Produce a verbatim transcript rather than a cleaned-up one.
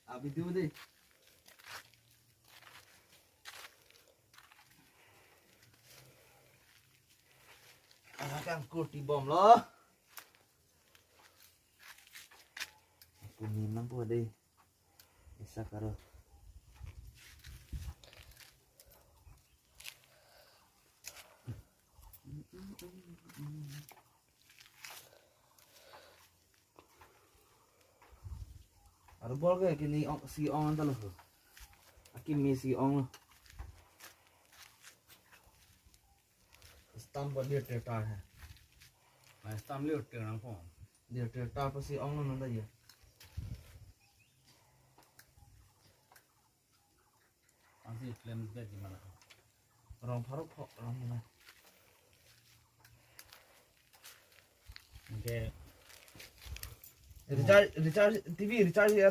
A video dei. Anak kan kurti bom lo. Aku minang po dei. Isa karo. Aro bor ke kini ong, si ong anta lo. Akimi si ong lo. Stamp ko dir ter tar hai. Nah, stamp lir ter nangpo. Dir ter tar pa si ong lo nang ta ye. Ansi klem ke di mana? Rong pharo pho, rong mana? Oke. Recharge, recharge, T V recharge ya.